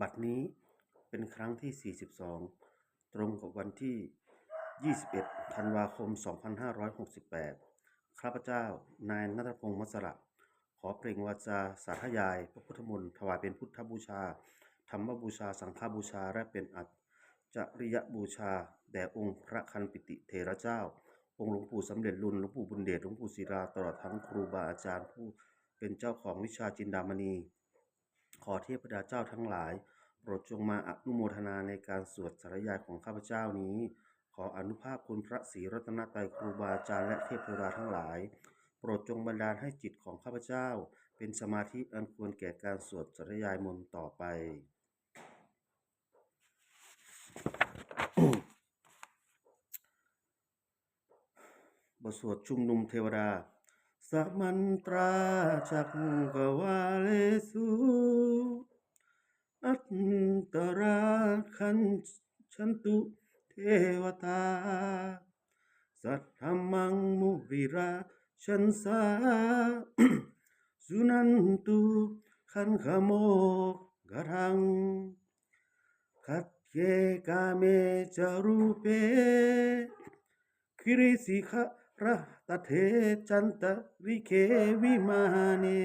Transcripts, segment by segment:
ບັດນີ້ເປັນຄັ້ງທີສີ່ສິບສອງ ຕົງກັບວັນທີຍີ່ສິບເອັດ ທັນວາຄົມ ສອງພັນຫ້າຮ້ອຍຫົກສິບແປດ ຂ້າພະເຈົ້າ ນາຍ ນັດທະພົງ ມັດສະລະ ຂໍເປັ່ງວາຈາສາທະຍາຍພະພຸດທະມົນ ຖວາຍເປັນພຸດທະບູຊາ, ທຳມະບູຊາ, ສັງຄະບູຊາ ແລະ ເປັນອັດ ຈະລິຍະບູຊາແດ່ອົງພະຄັນປິຕິເຖລະເຈົ້າ, ອົງຫຼວງປູ່ສຳເລັດລຸນ, ຫຼວງປູ່ບຸນເດດ, ຫຼວງປູ່ສິລາ, ຕະຫຼອດທັງຄູບາອາຈານຜູ້ເປັນເຈົ້າຂອງວິຊາຈິນດາມະນີ. ຂໍເທບະດາເຈົ້າທັງຫຼາຍ ໂປດຈົ່ງມາອະນຸໂມທະນາໃນການສວດສາທະຍາຍຂອງຂ້າພະເຈົ້ານີ້. ຂໍອະນຸພາບຄຸນພະສີລັດຕະນະໄຕ, ຄູບາອາຈານ ແລະ ເທບເທວະດາທັງຫຼາຍ ໂປດຈົ່ງບັນດານໃຫ້ຈິດຂອງຂ້າພະເຈົ້າເປັນສະມາທິອັນຄວນແກ່ການສວດສາທະຍາຍມົນຕໍ່ໄປ. ບົດສວດຊຸມນຸມເທວະດາ. Samantā cakkavāḷesu atrāgacchantu devatā, saddhammaṃ munirājassa suṇantu saggamokkhadaṃ. Khagge kāme ca rūpe girisikharataṭe cantalikkhe vimāne,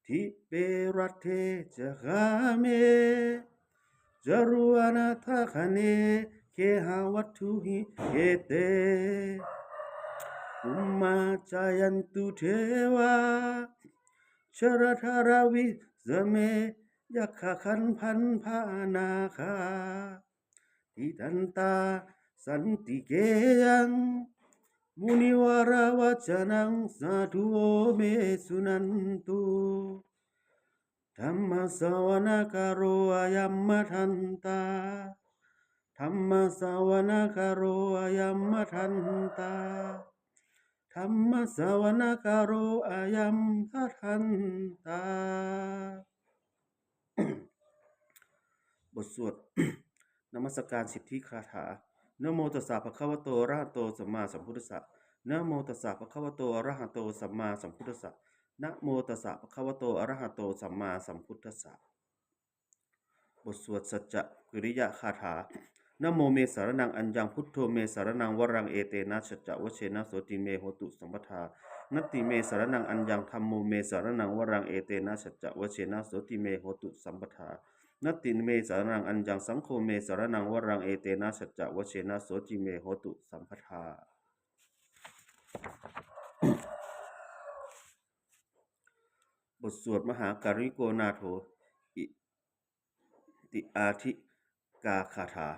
dīpe raṭṭhe ca gāme taruvanagahane gehavatthumhi khette, bhummā cāyantu devā jalathalavisame yakkhagandhabbanāgā, tiṭṭhantā santike yaṃ munivaravacanaṃ sādhavo me suṇantu. Dhammassavanakālo ayam bhadantā. Dhammassavanakālo ayam bhadantā. Dhammassavanakālo ayam bhadantā. ບົດສວດນະມັດສະການສິດທິຄາຖາ. Namo tassa bhagavato arahato sammāsambuddhassa. Namo tassa bhagavato arahato sammāsambuddhassa. Namo tassa bhagavato arahato sammāsambuddhassa. ບົດສວດສັດຈະກິລິຍະຄາຖາ. Dhammo me saraṇaṃ aññaṃ, buddho me saraṇaṃ varaṃ, etena saccavajjena sotthi me hotu sabbadā. Natthi me saraṇaṃ aññaṃ, dhammo me saraṇaṃ varaṃ, etena saccavajjena sotthi me hotu sabbadā. Natthi me saraṇaṃ aññaṃ, saṅgho me saraṇaṃ varaṃ, etena saccavajjena sotthi me hotu sabbadā. ບົດສວດມະຫາກາລິໂກນາໂຖ ອິ ຕິອາທິກາຄາຖາ.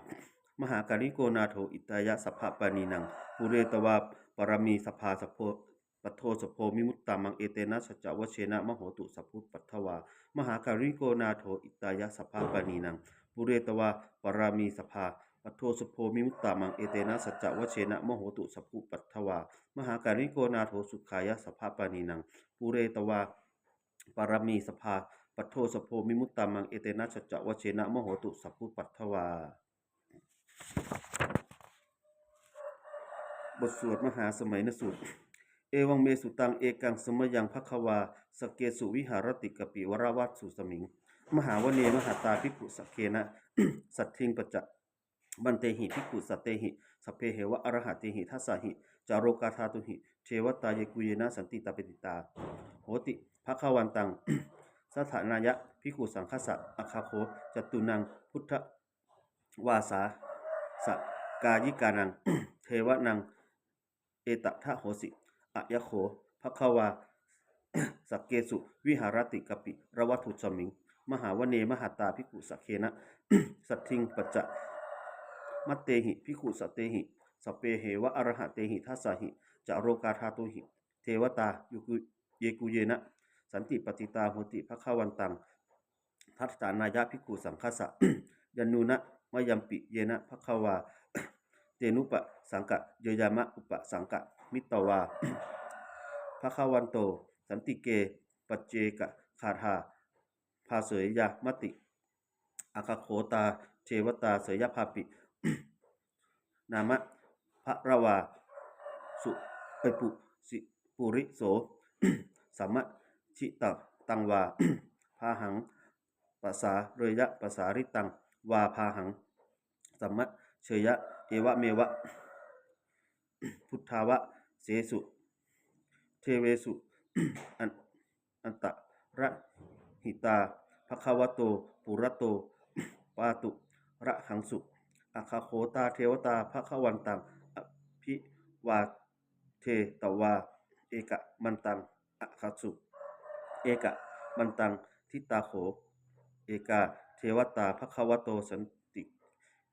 Mahākāriko nātho hitāya sabbapāṇinaṃ, pūretvā pāramī sabbā, sabbo patto sabbo vimuttamaṃ, etena saccavajjena mā hontu sabbupaddavā. Mahākāriko nātho hitāya sabbapāṇinaṃ, pūretvā pāramī sabbā, patto sabbo vimuttamaṃ, etena saccavajjena mā hontu sabbupaddavā. Mahākāriko nātho sukhāya sabbapāṇinaṃ, pūretvā pāramī sabbā, patto sabbo vimuttamaṃ, etena saccavajjena mā hontu sabbupaddavā. ບົດສວດມະຫາສະໄໝນະສູດ. Evaṃ me sutaṃ. Ekaṃ samayaṃ bhagavā sakkesu viharati kapilavatthusmiṃ mahāvane mahatā bhikkhusaṅghena saddhiṃ pañca mattehi bhikkhusatehi sabbeheva arahantehi. Dasahi ca lokadhātūhi devatā yebhuyyena sannipatitā honti bhagavantaṃ dassanāya bhikkhusaṅghassa. Atha kho catunnaṃ buddhavāsakāyikānaṃ devānaṃ etadahosi: Ayaṃ kho bhagavā sakkesu viharati kapilavatthusmiṃ mahāvane mahatā bhikkhusaṅghena saddhiṃ pañca mattehi bhikkhusatehi sabbeheva arahantehi. Dasahi ca lokadhātūhi devatā yebhuyyena sannipatitā honti bhagavantaṃ dassanāya bhikkhusaṅghassa. Yannūna mayampi yena bhagavā tenupasaṅkameyyāma, upasaṅkamitvā bhagavanto santike paccekagāthā bhāseyyāmāti. Atha kho tā devatā seyyathāpi: Nāma balavā su-, e, pu-, si-, puriso sammiñjitaṃ vā bāhaṃ ປະສາເຣຍະ ປະສາລິຕັງ ວາພາຫັງ ສະມະເຊຍະ ເອວະເມວະ ພຸດທາວະເສສຸ ເທເວສຸ ອັນ ອັນຕະຣະຫິຕາ ພະຄະວະໂຕ ປຸຣະໂຕ ປາຕຸຣະຫັງສຸ ອາຄາໂຄ ຕາເທວະຕາ ພະຄະວັນຕັງ ອະພິວາເທຕະວາ ເອກະມັນຕັງ ອາຄາສຸ ເອກະມັນຕັງ ທິຕາໂຂ ເອກາເທວະຕາ ພະຄະວະໂຕ ສັນຕິ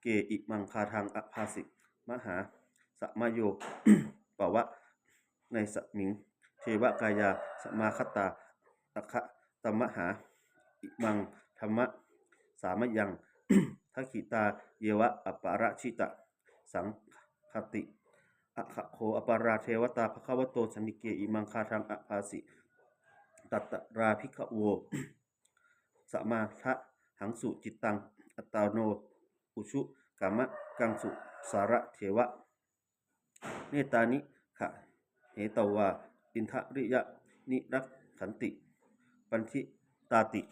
ເກ ອິມັງຄາທັງ ອະພາສິ ມະຫາສະມະໂຍ ປະວະ ໃນສະມິງ ເທວະກາຍາ ສະມາຄະຕາ ຕະຄະຕະມະຫາ ອິມັງທຳມະສາມະຍັງ ທັກຂິຕາເຍວະ ອະປາຣະຊິຕະສັງຄະຕິ ອາຄາໂຄ ອະປາຣາເທວະຕາ ພະຄະວະໂຕ ສັນຕິເກ ອິມັງຄາທັງ ອະພາສິ ຕະຕະຣາ ພິກຂະໂວ ສະມາທະຫັງສຸ ຈິດຕັງ ອັດຕະໂນ ອຸຊຸກຳມະກັງສຸ ສາລະເທວະ ເນຕານິ ຂະເຫຕວາ ອິນທະລິຍະ ນິລັກຂັນຕິ ປັນທິຕາຕິ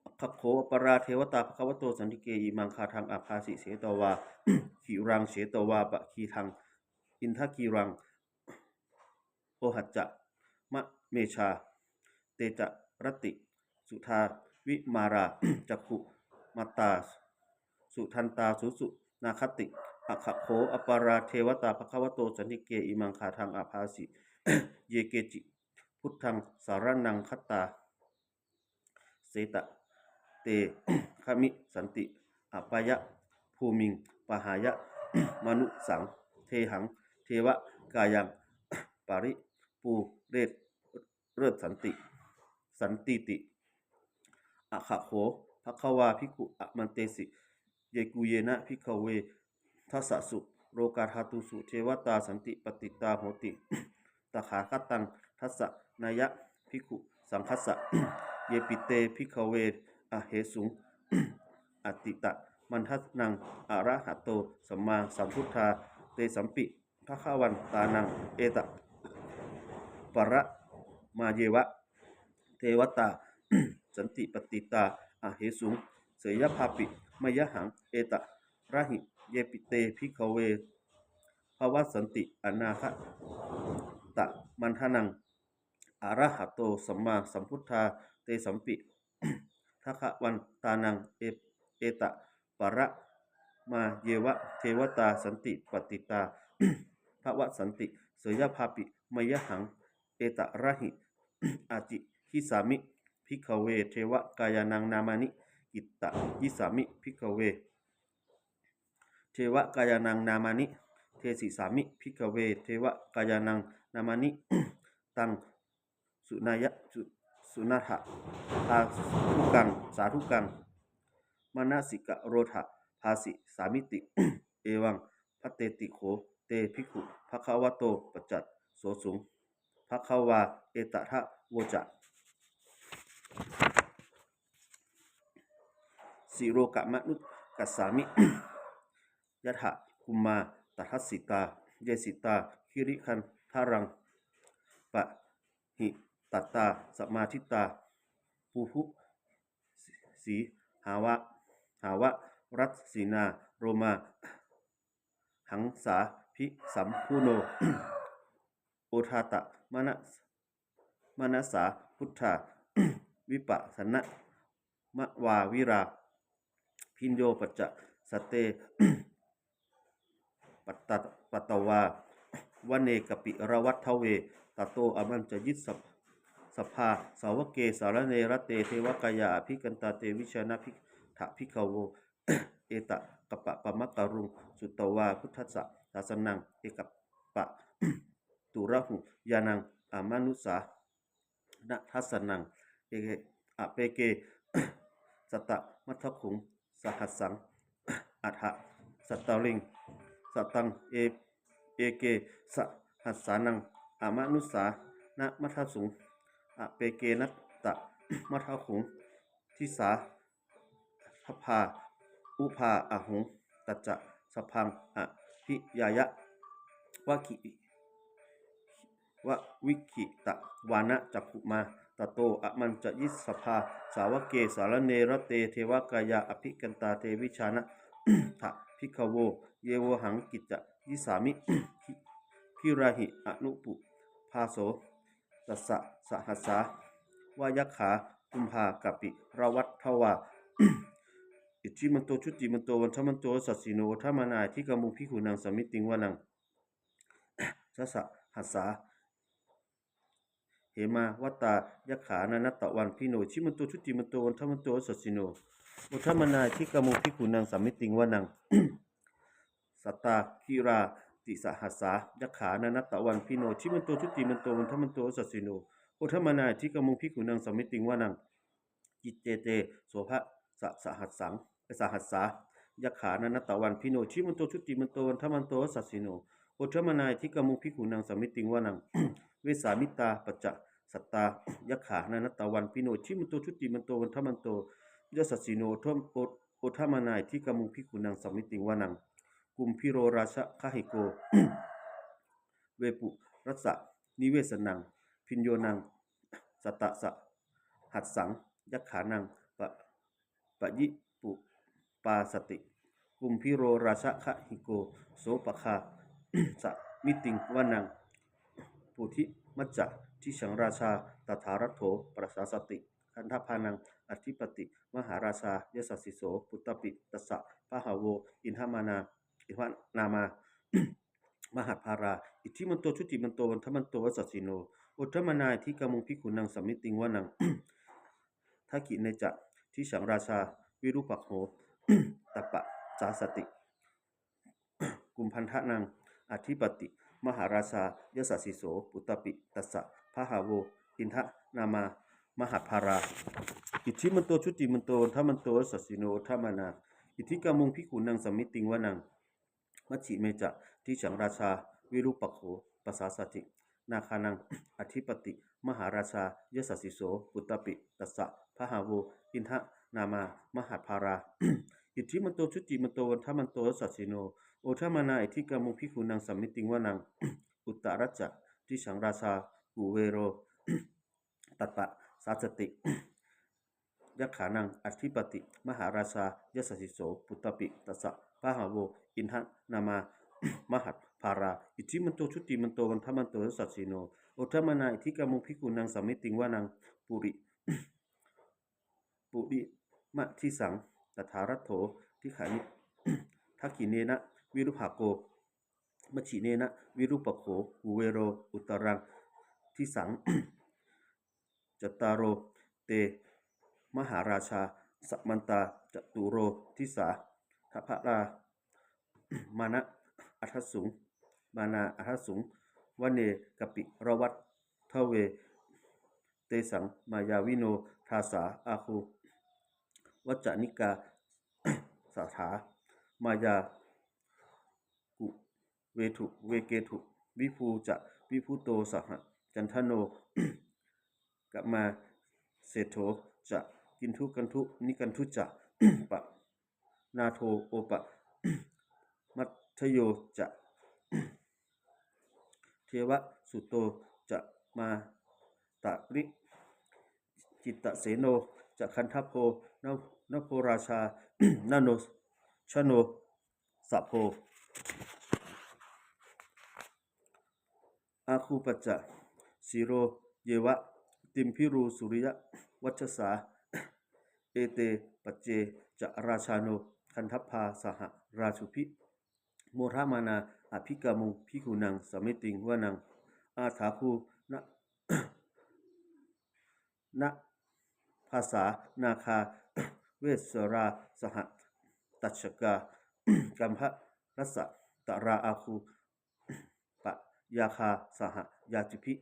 ອາຄາໂຄ ອະປາຣາເທວະຕາ ພະຄະວະໂຕ ສັນຕິເກ ອິມັງຄາທັງ ອາພາສິ ເຊຕະວາ ກິລັງ ເຊຕະວາ ປະຄີທັງ ອິນທະກິລັງ ໂອຫັດຈະ ມະເມຊາ ເຕຈະຣະຕິ ສຸທາວິມາລາ ຈັກຂຸມາຕາ ສຸທັນຕາ ສູສຸນາຄະຕິ ອາຄາໂຄ ອະປາຣາເທວະຕາ ພະຄະວະໂຕ ສັນຕິເກ ອິມັງຄາທັງ ອາພາສິ ເຢເກຈິ ພຸດທັງ ສາລະນັງ ຄັດຕາ ເສຕະ ເຕຄະມິ ສັນຕິ ອາປາຍະພູມິງ ປະຫາຍະ ມະນຸດສັງ ເທຫັງ ເທວະກາຍັງ ປະລິປູເຣດ ເລີດສັນຕິ ສັນຕີຕິ ອາຄາໂຄ ພະຄະວາ ພິກຂຸ ອະມັນເຕສິ ເຢກຸເຢນະ ພິກຂະເວ ທັດສະສຸ ໂລກາທາຕຸສຸ ເທວະຕາ ສັນຕິປະຕິຕາ ໂຫຕິ ຕະຖາຄະຕັງ ທັດສະນາຍະ ພິກຂຸ ສັງຄັດສະ ເຢປິເຕ ພິກຂະເວ ອະເຫສຸງ ອະຕິຕະມັນທະນັງ ອະລະຫະໂຕ ສຳມາສຳພຸດທາ ເຕສັມປິ ພະຄະວັນຕານັງ ເອຕະ ປະລະມາເຍວະ ເທວະຕາ ສັນຕິປະຕິຕາ ອະເຫສຸງ ເສຍະພາປິ ມະຍະຫັງ ເອຕະລະຫິ ເຢປິເຕ ພິກຂະເວ ພະວັດສັນຕິ ອະນາຄະຕະມັນທະນັງ ອະລະຫະໂຕ ສຳມາສຳພຸດທາ ເຕສັມປິ ພະຄະວັນຕານັງ ເອ ເອຕະປະລະມາເຍວະ ເທວະຕາ ສັນຕິປະຕິຕາ ພະວັດສັນຕິ ເສຍະພາປິ ມະຍະຫັງ ເອຕະລະຫິ ອາຈິກິສາມິ ພິກຂະເວ ເທວະກາຍານັງ ນາມານິ ກິດຕະກິສາມິ ພິກຂະເວ ເທວະກາຍານັງ ນາມານິ ເທສິສາມິ ພິກຂະເວ ເທວະກາຍານັງ ນາມານິ ຕັງ ສຸນາຍະ ສຸ ສຸນາທະ ສາທຸກັງ ສາທຸກັງ ມະນະສິກະໂຣທະ ພາສິສາມິຕິ ເອວັງ ພັນເຕຕິ ໂຂ ເຕ ພິກຂຸ ພະຄະວະໂຕ ປັດຈະໂສສຸງ ພະຄະວາ ເອຕະທະໂວຈະ ສິໂລກະມະນຸດກັດສາມິ ຍະຖາກຸມາຕະທັດສິຕາ ເຢສິຕາ ກິລິຄັນທະລັງ ປະຫິຕັດຕາ ສະມາທິດຕາ ປູປຸ ສີຫາວະ ຫາວະ ຣັດສີນາ ໂລມາ ຫັງສາພິສຳພູໂນ ໂອທາຕະ ມະນະ ມະນະສາ ພຸດທາ ວິປັດສະນະ ມະວາວິລາ ພິນໂຍ ປັດຈະສະເຕ ປັດຕະ ປັດຕະວາ ວະເນ ກະປິລະວັດທະເວ ຕະໂຕ ອະມັນຈະຍິດ ສະ ສະພາ ສາວະເກ ສາລະເນ ຣະເຕ ເທວະກາຍາ ອະພິກຳຕາ ເຕ ວິຊານາ ພິກຂະ ພິກຂະໂວ ເອຕະກະປະປະມະກະລຸງ ສຸຕະວາ ພຸດທັດສະ ສາສະນັງ ເອກະປະ ຕຸລະຫຸຍານັງ ອະມະນຸດສາ ນະທັດສະນັງ ເອ ອະເປເກ ສະຕະມັດທະຂຸງ ສະຫັດສັງ ອັດຖະ ສະຕະລິງ ສະຕັງ ເອ ເອເກ ສະຫັດສານັງ ອະມະນຸດສາ ນະມັດທະສຸງ ອະເປເກ ນະຕະມັດທະຂຸງ ທິສາ ສະພາ ອຸພາ ອະຫຸງ ຕັດຈະ ສະພັງ ອະພິຍາຍະ ວະຄິ ວະວິຄິຕະວານະ ຈັກຂຸມາ ຕະໂຕ ອະມັນຈະຍິສະພາ ສາວະເກ ສາລະເນ ຣະເຕ ເທວະກາຍາ ອະພິກະນຕາ ເທວິຊານະ ຖະ ພິກຂະໂວ ເຍໂວຫັງ ກິດຈະຍິສາມິ ກິລາຫິ ອະນຸປຸພາໂສ ຕັດສະ ສະຫັດສາ ວະຍັກຂາ ກຸມພາ ກາປິລະວັດທະວາ ອິດທິມັນໂຕ ຊຸຕິມັນໂຕ ວັນທະມັນໂຕ ຍະສັດສິໂນ ໂອທະມານາ ອິດທິກາມຸງ ພິກຂຸນັງ ສະມິຕິງ ວະນັງ ຊະສະຫັດສາ ເຫມາວັດຕາ ຍັກຂາ ນານັດຕະວັນພິໂນ ອິດທິມັນໂຕ ຊຸຕິມັນໂຕ ວັນທະມັນໂຕ ຍະສັດສິໂນ ໂອທະມານາ ອິດທິກາມຸງ ພິກຂຸນັງ ສະມິຕິງ ວະນັງ ສະຕາກິລາຕິສະຫັດສາ ຍັກຂາ ນານັດຕະວັນພິໂນ ອິດທິມັນໂຕ ຊຸຕິມັນໂຕ ວັນທະມັນໂຕ ຍະສັດສິໂນ ໂອທະມານາ ອິດທິກາມຸງ ພິກຂຸນັງ ສະມິຕິງ ວະນັງ ກິດເຈເຕ ໂສພະສະສະຫັດສັງ ສະຫັດສາ ຍັກຂາ ນານັດຕະວັນພິໂນ ອິດທິມັນໂຕ ຊຸຕິມັນໂຕ ວັນທະມັນໂຕ ຍະສັດສິໂນ ໂອທະມານາ ອິດທິກາມຸງ ພິກຂຸນັງ ສະມິຕິງ ວະນັງ ເວສາມິດຕາ ປັນຈະສັດຕາ ຍັກຂາ ນານັດຕະວັນພິໂນ ອິດທິມັນໂຕ ຊຸຕິມັນໂຕ ວັນທະມັນໂຕ ຍະສັດສິໂນ ໂອທະ ໂອ ໂອທະມານາ ອິດທິກາມຸງ ພິກຂຸນັງ ສະມິຕິງ ວະນັງ ກຸມພິໂລ ຣາຊະຄະຫິໂກ ເວປຸລັດສະນິເວສະນັງ ພິນໂຍນັງ ສະຕະສະຫັດສັງ ຍັກຂານັງ ປະ ປະຍິປຸປາສະຕິ ກຸມພິໂລ ຣາຊະຄະຫິໂກ ໂສປະຄາສະມິຕິງ ວະນັງ ປຸທິມັດຈະ ທິສັງ ຣາຊາ ຕະຖາລັດໂຖ ປະສາສະຕິ ຄັນທະພານັງ ອະທິປະຕິ ມະຫາລາຊາ ຍະສັດສິໂສ ປຸດຕະປິ ຕັດສະ ພະຫະໂວ ອິນທະມານາ ອິນທະນາມາ ມະຫັດພາລາ ອິດທິມັນໂຕ ຊຸຕິມັນໂຕ ວັນທະມັນໂຕ ຍະສັດສິໂນ ໂອທະມານາ ອິດທິກາມຸງ ພິກຂຸນັງ ສະມິຕິງ ວະນັງ ທັກຂິເນຈະ ທິສັງ ຣາຊາ ວິຣູປັກໂຂ ຕັບປະສາສະຕິ ກຸມພັນທະນັງ ອະທິປະຕິ ມະຫາລາຊາ ຍະສັດສິໂສ ປຸດຕະປິ ຕັດສະ ພະຫະໂວ ອິນທະນາມາ ມະຫັດພາລາ ອິດທິມັນໂຕ ຊຸຕິມັນໂຕ ວັນທະມັນໂຕ ຍະສັດສິໂນ ໂອທະມານາ ອິດທິກາມຸງ ພິກຂຸນັງ ສະມິຕິງ ວະນັງ ມັດຂິເມຈະ ທິສັງ ຣາຊາ ວິຣູປັກໂຂ ປະສາສະຕິ ນາຄານັງ ອະທິປະຕິ ມະຫາລາຊາ ຍະສັດສິໂສ ປຸດຕະປິ ຕັດສະ ພະຫະໂວ ອິນທະນາມາ ມະຫັດພາລາ ອິດທິມັນໂຕ ຊຸຕິມັນໂຕ ວັນທະມັນໂຕ ຍະສັດສິໂນ ໂອທະມານາ ອິດທິກາມຸງ ພິກຂຸນັງ ສະມິຕິງ ວະນັງ ອຸດຕະຣັດຈະ ທິສັງ ຣາຊາ ກຸເວໂລ ຕັບປະສາສະຕິ ຍັກຂານັງ ອະທິປະຕິ ມະຫາລາຊາ ຍະສັດສິໂສ ປຸດຕະປິ ຕັດສະ ພະຫະໂວ ອິນທະນາມາ ມະຫັດພາລາ ອິດທິມັນໂຕ ຊຸຕິມັນໂຕ ວັນທະມັນໂຕ ຍະສັດສິໂນ ໂອທະມານາ ອິດທິກາມຸງ ພິກຂຸນັງ ສະມິຕິງ ວະນັງ ປຸຣິ ປຸຣິມະທິສັງ ຕະຖາລັດໂຖ ທິຂານິ ທັກຂິເນນະ ວິຣູປັກໂຂ ມັດຂິເນນະ ວິຣູປັກໂຂ ກຸເວໂລ ອຸດຕະຣັງ ທິສັງ ຈັດຕາໂຣ ເຕ ມະຫາລາຊາ ສະມັນຕາ ຈະຕຸໂຣ ທິສາ ທະພະລາ ມານະ ອັດຖະສຸງ ມານາ ອັດຖະສຸງ ວະເນ ກາປິລະວັດທະເວ ເຕສັງ ມາຍາວິໂນ ທາສາ ອາຄູ ວັດຈະນິກາ ສາຖາ ມາຍາ ກຸເວທຸ ເວເກທຸ ວິພູຈະ ວິພູໂຕ ສະຫະ ຈັນທະໂນ ກະມາເສໂຖ ຈະ ກິນທຸກັນທຸ ນິກັນທຸຈະ ປະນາໂທ ໂອປະ ມັດທະໂຍ ຈະ ເທວະສຸໂຕ ຈະ ມາຕະລິ ຈິດຕະເສໂນ ຈະ ຄັນທະໂພ ນະ ນະໂພລາຊາ ນະໂນ ຊະໂນ ສະໂພ ອາຄູປັດຈະ ສີໂຣ ເຍວະ ຕິມພິຣູ ສຸລິຍະ ວັດທະສາ ເອເຕ ປັດເຈ ຈະ ຣາຊາໂນ ຄັນທັບພາ ສະຫະ ຣາຊຸພິ ໂມທະມານາ ອະພິກາມຸງ ພິກຂຸນັງ ສະມິຕິງ ວະນັງ ອາຖາຄູ ນະ ນະພາສາ ນາຄາ ເວສຣາ ສະຫະ ຕັດຊະກາ ກັມພະລັດສະ ຕະລາອາຄູ ປະຍາຄາ ສະຫະ ຍາຈຸພິ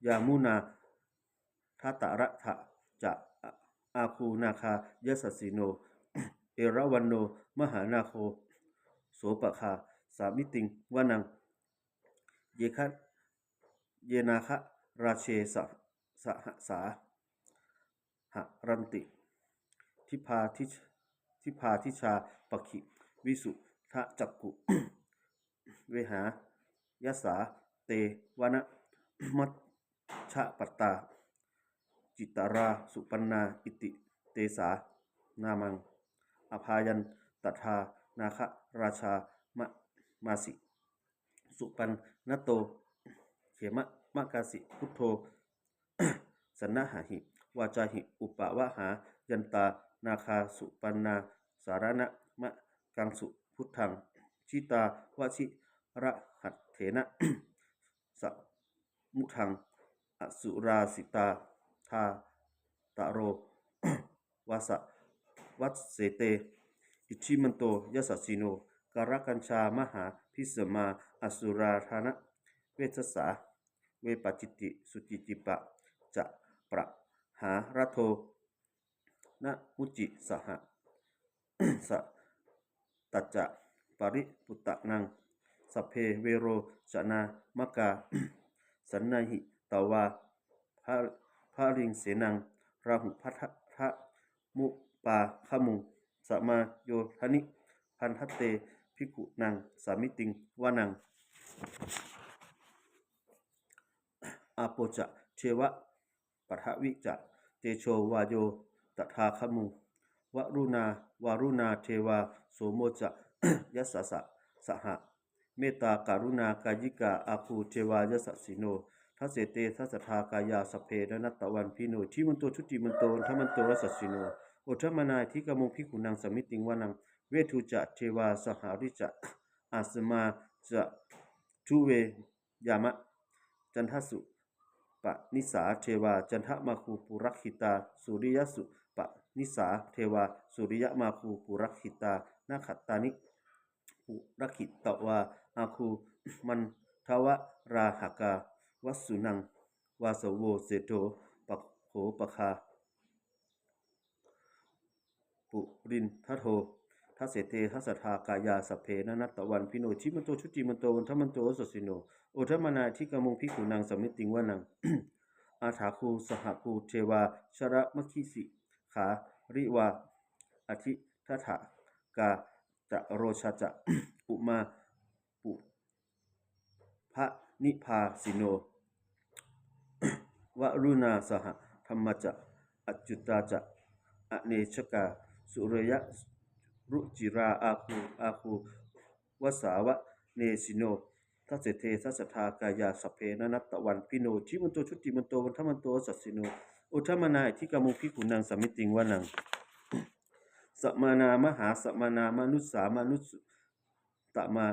ຍາມຸນາ ທະຕະຣະທະ ຈະ ອາຄູນາຄາ ຍະສັດສິໂນ ເອລະວັນໂນ ມະຫານາໂຄ ໂສປະຄາ ສາມິຕິງ ວະນັງ ເຍຄະ ເຍນາຄະຣາເຊ ສະ ສະຫະສາ ຫະລັນຕິ ທິພາທິ ທິພາທິຊາ ປັກຂິ ວິສຸທະຈັກຂຸ ເວຫາຍະສາ ເຕ ວະນະ ມັດ ຊ ທະປັດຕາ ຈິຕາຣາ ສຸປັນນາ ອິຕິເຕສານາມັງ ອະພາຍັນຕະທາ ນາຄະຣາຊາມະມາສິ ສຸປັນນະໂຕ ເຂມະມະກາສິ ພຸດໂທ ສະນະຫະຫິ ວາຈາຫິ ອຸປະວະຫາຍັນຕາ ນາຄາ ສຸປັນນາ ສາລະນະມະກັງສຸ ພຸດທັງ ຈິຕາວະຊິລະຫັດເຖນະ ສະມຸທັງ ອະສຸລາສິຕາ ທາຕະໂລ ວາສະວັດເສເຕ ອິດທິມັນໂຕ ຍະສັດສິໂນ ກາລະກັນຊາ ມະຫາພິສະມາ ອະສຸລາທານະ ເວຊະສາ ເວປະຈິດຕິ ສຸຈິດຕິປະ ຈະປະຫາລະໂທ ນະມຸຈິສະຫະ ສະຕັດຈະປະລິປຸດຕະນັງ ສັບເພເວໂຣຈະນາມະກາ ສັນນະຫິຕະວາ ພະ ພະລິງເສນັງ ລາຫຸພັດທະ ມຸປາຄະມຸງ ສະມາໂຍທະນິ ພັນທະເຕ ພິກຂຸນັງ ສະມິຕິງ ວະນັງ ອາໂປຈະ ເທວະ ປະທະວິຈະ ເຕໂຊວາໂຍ ຕະທາຄະມຸງ ວະລຸນາ ວາລຸນາ ເທວາ ໂສໂມຈະ ຍະສະສະ ສະຫະ ເມດຕາກະລຸນາກາຍິກາ ອາຄູ ເທວາ ຍະສັດສິໂນ ທັດເສເຕ ທັດສະທາກາຍາ ສັບເພ ນະນັດຕະວັນພິໂນ ອິດທິມັນໂຕ ຊຸຕິມັນໂຕ ວັນທະມັນໂຕ ຍະສັດສິໂນ ໂອທັມມະນາ ອິດທິກາມຸງ ພິກຂຸນັງ ສະມິຕິງ ວະນັງ ເວທູຈະ ເທວາ ສະຫະລິຈະ ອາສະມາຈະ ທຸເວ ຍາມະ ຈັນທະສຸປະນິສາ ເທວາ ຈັນທະມາຄູ ປຸລັກຂິຕາ ສຸລິຍະສຸປະນິສາ ເທວາ ສຸລິຍະມາຄູ ປຸລັກຂິຕາ ນະຂັດຕານິ ປຸລັກຂິຕະວາ ອາຄູ ມັນທະວະລາຫະກາ ວັດສຸນັງ ວາສະໂວ ເສໂທ ປະໂຄປະຄາ ປຸລິນທະໂທ ທັດເສເຕ ທັດສະທາກາຍາ ສັບເພ ນະນັດຕະວັນພິໂນ ອິດທິມັນໂຕ ຊຸຕິມັນໂຕ ວັນທະມັນໂຕ ຍະສັດສິໂນ ໂອທັມມະນາ ອິດທິກາມຸງ ພິກຂຸນັງ ສະມິຕິງ ວະນັງ ອາຖາຄູ ສະຫະຄູ ເທວາ ຊະລະມັກຂິສິຂາລິວາ ອະທິທັດຖະກາ ຈະໂຣຊາຈະ ອຸມາ ປຸ ພະນິພາສິໂນ ວະລຸນາ ສະຫະທຳມາຈະ ອະຈຸຕາຈະ ອະເນຊະກາ ສຸເຣຍະ ລຸຈິລາ ອາຄູ ອາຄູ ວະສາວະເນສິໂນ ທັດເສເຕ ທັດສະທາກາຍາ ສັບເພ ນະນັດຕະວັນພິໂນ ອິດທິມັນໂຕ ຊຸຕິມັນໂຕ ວັນທະມັນໂຕ ຍະສັດສິໂນ ໂອທັມມະນາ ອິດທິກາມຸງ ພິກຂຸນັງ ສະມິຕິງ ວະນັງ ສະມະນາ ມະຫາສະມະນາ ມະນຸດສາ ມະນຸດສະ ຕະມາ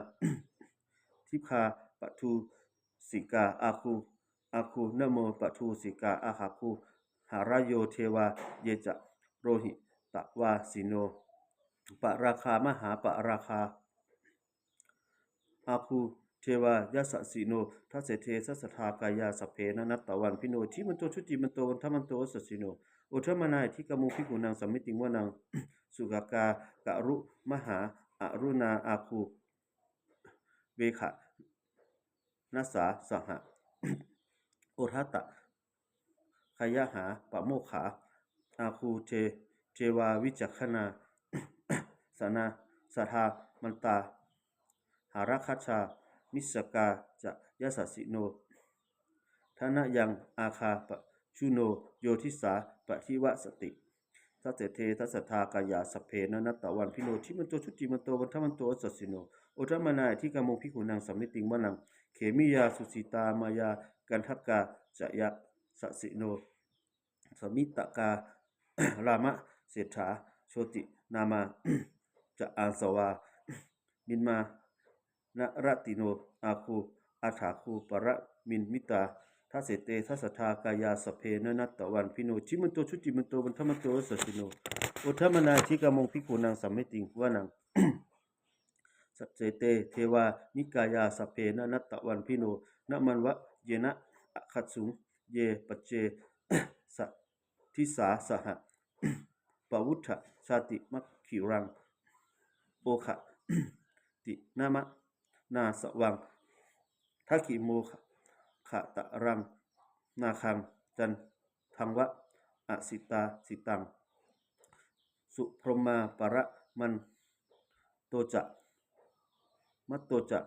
ທິບຄາ ປະທູສິກາ ອາຄູ ອາຄູ ນະໂມ ປະທູສິກາ ອາຫາຄູ ຫາລະໂຍ ເທວາ ເຍຈະ ໂລຫິຕະວາສິໂນ ປະລາຄາ ມະຫາປະລາຄາ ອາຄູ ເທວາ ຍະສະສິໂນ ທັດເສເທ ທັດສະທາກາຍາ ສັບເພ ນະນັດຕະວັນພິໂນ ອິດທິມັນໂຕ ຊຸຕິມັນໂຕ ວັນທະມັນໂຕ ຍະສັດສິໂນ ໂອທັມມະນາ ອິດທິກາມຸງ ພິກຂຸນັງ ສະມິຕິງ ວະນັງ ສຸກະກາ ກະລຸ ມະຫາ ອະລຸນາ ອາຄູ ເວຂະ ນະສາ ສະຫະ ໂອທັດຕະ ຂະຍະຫາ ປະໂມຄາ ອາຄູ ເທ ເທວາ ວິຈັກຂະນາ ສະນາ ສະທາ ມັນຕາ ຫາລະຄັດຊາ ມິດສະກາ ຈະ ຍະສັດສິໂນ ທະນະຍັງ ອາຄາ ປະຊຸໂນ ໂຍທິສາ ປະທິວະສະຕິ ທັດເສເທ ທັດສະທາກາຍາ ສັບເພ ນະນັດຕະວັນພິໂນ ອິດທິມັນໂຕ ຊຸຕິມັນໂຕ ວັນທະມັນໂຕ ຍະສັດສິໂນ ໂອທັມມະນາ ອິດທິກາມຸງ ພິກຂຸນັງ ສະມິຕິງ ວະນັງ ເຂມິຍາ ສຸສີຕາ ມາຍາ ກັນທະກາ ຈະຍະສະສິໂນ ສະມິຕະກາ ລາມະເສດຖາ ໂຊຕິນາມາ ຈະອາສະວາ ມິນມາ ນະລະຕິໂນ ອາຄູ ອາຖາຄູ ປະລະມິນມິຕາ ທັດເສເຕ ທັດສະທາກາຍາ ສັບເພ ນະນັດຕະວັນພິໂນ ອິດທິມັນໂຕ ຊຸຕິມັນໂຕ ວັນທະມັນໂຕ ຍະສັດສິໂນ ໂອທັມມະນາ ອິດທິກາມຸງ ພິກຂຸນັງ ສະມິຕິງ ວະນັງ ສັດເສເຕ ເທວານິກາຍາ ສັບເພ ນະນັດຕະວັນພິໂນ ນະມັນວະເຍນະ ອະຄັດສຸງ ເຍ ປັດເຈ ສະ ທິສາ ສະຫະ ປະວຸດທະຊາຕິມັກຂິລັງ ໂອຄະຕິນາມະນາສະວັງ ທັກຂິໂມຄະຕະລັງ ນາຄັງ ຈັນທັງວະ ອະສິຕາສິຕັງ ສຸພົມມາປະລະມັນໂຕຈະ ມັດໂຕຈະ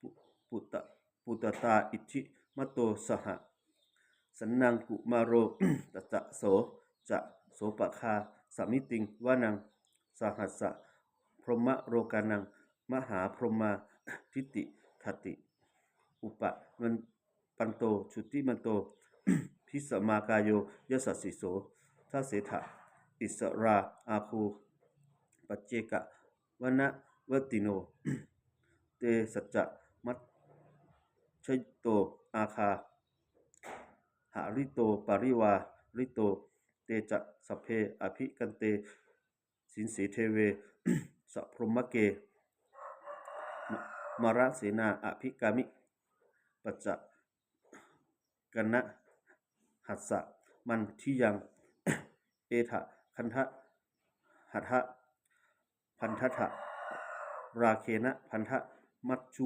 ປຸ ປຸຕະ ປຸຕະຕາ ອິດທິມັດໂຕ ສະຫະ Sannaṃ kumāro tassā so ca sopāga samitiṃ vanaṃ. Sahassa brahmalokānaṃ mahābrahmā tiṭṭhati. Upapanno jutimanto bhismākāyo yasassi so. Dasettha issarā āgū paccekavasavattino. Tesañca majjhato āgā hārito parivārito. Te ca sabbe abhikkante sinde deve sabrahmake. Mārasenā abhikkāmi passa kaṇhassa mandiyaṃ. Etha gaṇhatha bandhatha rāgena bandhamatthu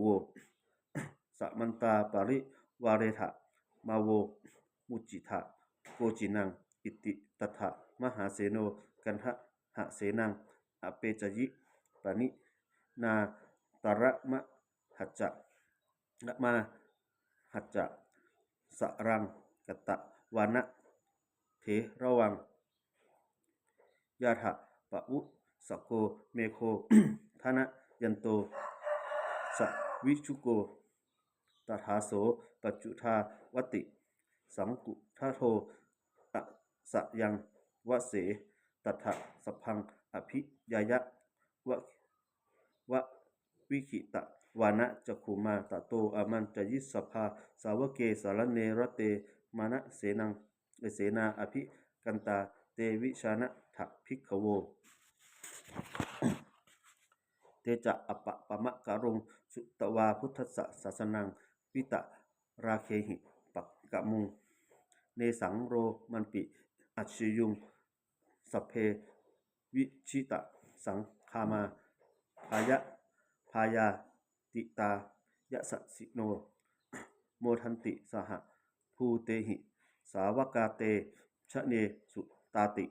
vo. Samantā parivāretha mā vo muñcittha koci naṃ. Iti tattha mahāseno kaṇhasenaṃ apesayi. Pāṇinā talamāhacca lamāhacca saraṃ katvāna theravaṃ. Yathā pāvussako megho thanayanto savijjuko tadā so paccudāvatti saṅkuddho asayaṃvase. Tattha sabbaṃ abhiññāya vavakkhitvāna cakkhumā tato āmantayi satthā sāvake sāsane rate. Mārasenā abhikkantā te vijānātha bhikkhavo. Te ca ātappamakaruṃ sutvā buddhassa sāsanaṃ vītarāgehi pakkāmuṃ nesaṃ lomampi iñjayuṃ. Sabbe vijitasaṅgāmā bhayātītā yasassino modanti saha bhūtehi sāvakā te janesutāti.